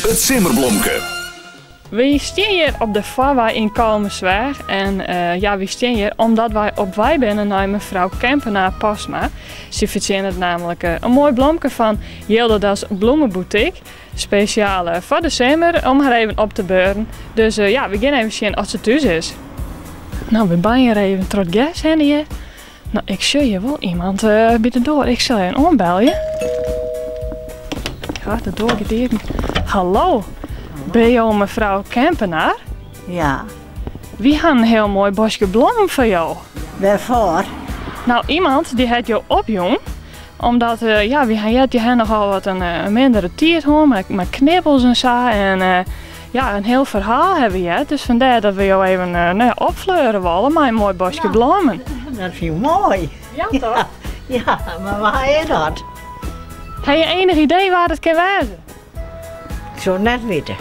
It simmerblomke. Wy stean hjir op de Foarwei yn Kollumersweach en ja, wy stean hjir omdat wy op wei binne nei mefrou Kempenaar Postma. Sy fertsjinnet namelijk in moai blomke fan Jilderdas Bloemenboutique. Spesjaal foar de simmer om har even op te beuren. Dus ja, we gean even sjen oft se thús is. Nou, we binne hjir even troch it gers hinne hjir. No, ik sjoch hjir wol iemand by de doar. Ik sil even oanbelje. Ja, de doar giet iepen. Hallo, binne jo mefrou Kempenaar? Ja. Wy ha in hiel moai boskje blommen foar jo. Wêrfoar? No, iemand dy hat jo opjûn. Omdat, ja, wy ha heard, je ha nochal wat in mindere tiid hân mei knibbels en sa. En ja, in hiel ferhaal ha we heard. Dus fandêr dat we jo even no ja, opfleure wolle mei in moai boskje blommen. Dat fyn ik moai. Ja, toch? Ja, mar wa is dat? Ha je enich idee wa't it kin wêze? Ik soe it net witte.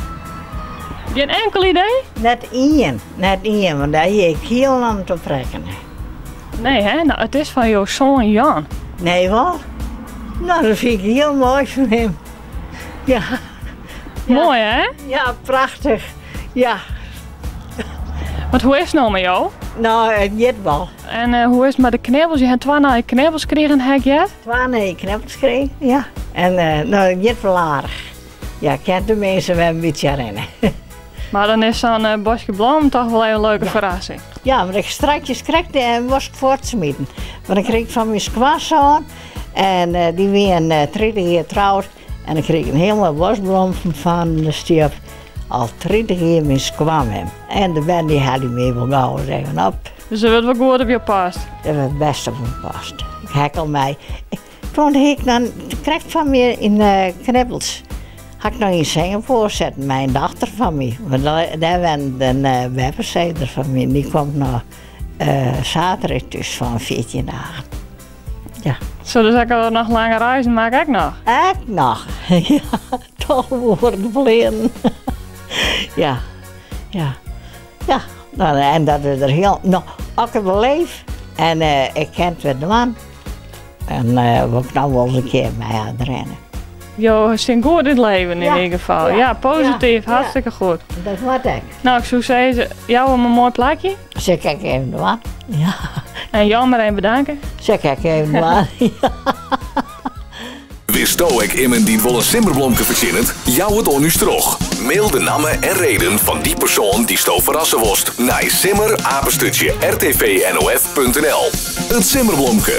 Gjin enkel idee? Net ien, net ien, want dêr hie ik hielendal net op rekkene. Nee, hè? No, it is fan jo soan Jan. Nee, wol? No, dat fyn ik hiel moai fan him. Ja. Moai, hè? Ja, prachtich. Ja. Want hoe is it no mei jo? No, it giet wol. En hoe is it mei de knibbels? Je ha twa nije knibbels krigen, ha ik heard? Twa nije knibbels krigen, ja. En no, it giet wol aardich. Ja, ik kin teminsten wer in bytsje rinne. Mar dan is sa'n boskje blommen toch wol even in leuke ferrassing. Ja, want ik strakjes krekt de bosk fuortsmiten. Want ik krige fan myn skoansoan en dy wienen 30 jier troud. En ik krige in hiel moai bosk blommen fan de stjip. Al 30 jier myn skoanmem. En de bern dy helje my wol gau ris even op. Dus der wurdt wol goed op jo past? Der wurdt bêst op my past. Ik hekkel my. Toen hie ik dan krekt fan my yn de knibbels. Ha ik noch yn Singapore sitten mei in dochter fan my. Want dêr wennet in beppesizzer fan my. Dy komt noch saterdei thús fan 14 dagen. Ja. Zo, dus ek al noch lange reizen makke ek noch? Ek noch, ja. 12 oeren fleanen. Ja, ja. Ja, no, en dat is der hiel, no, as ik it beleef en ik kin it wer dwaan, dan wol ik noch wolris in kear mei har rinne. Jo stean goed yn it leven yn ieder gefal. Ja, posityf, hartstikke goed. Dat moat ek. No, ik soe sizze, jou him in moai plakje. Sil ik ek even dwaan, ja. En Jan mar even bedanke. Sil ik ek even dwaan, ja. Witsto ek immen dy't wol in simmerblomke fertsjinnet? Jou it oan ús troch. Mail de namme en reden fan dy persoan dy'tsto ferrasse wolst nei simmer apenstaartje rtvnof.nl. It simmerblomke.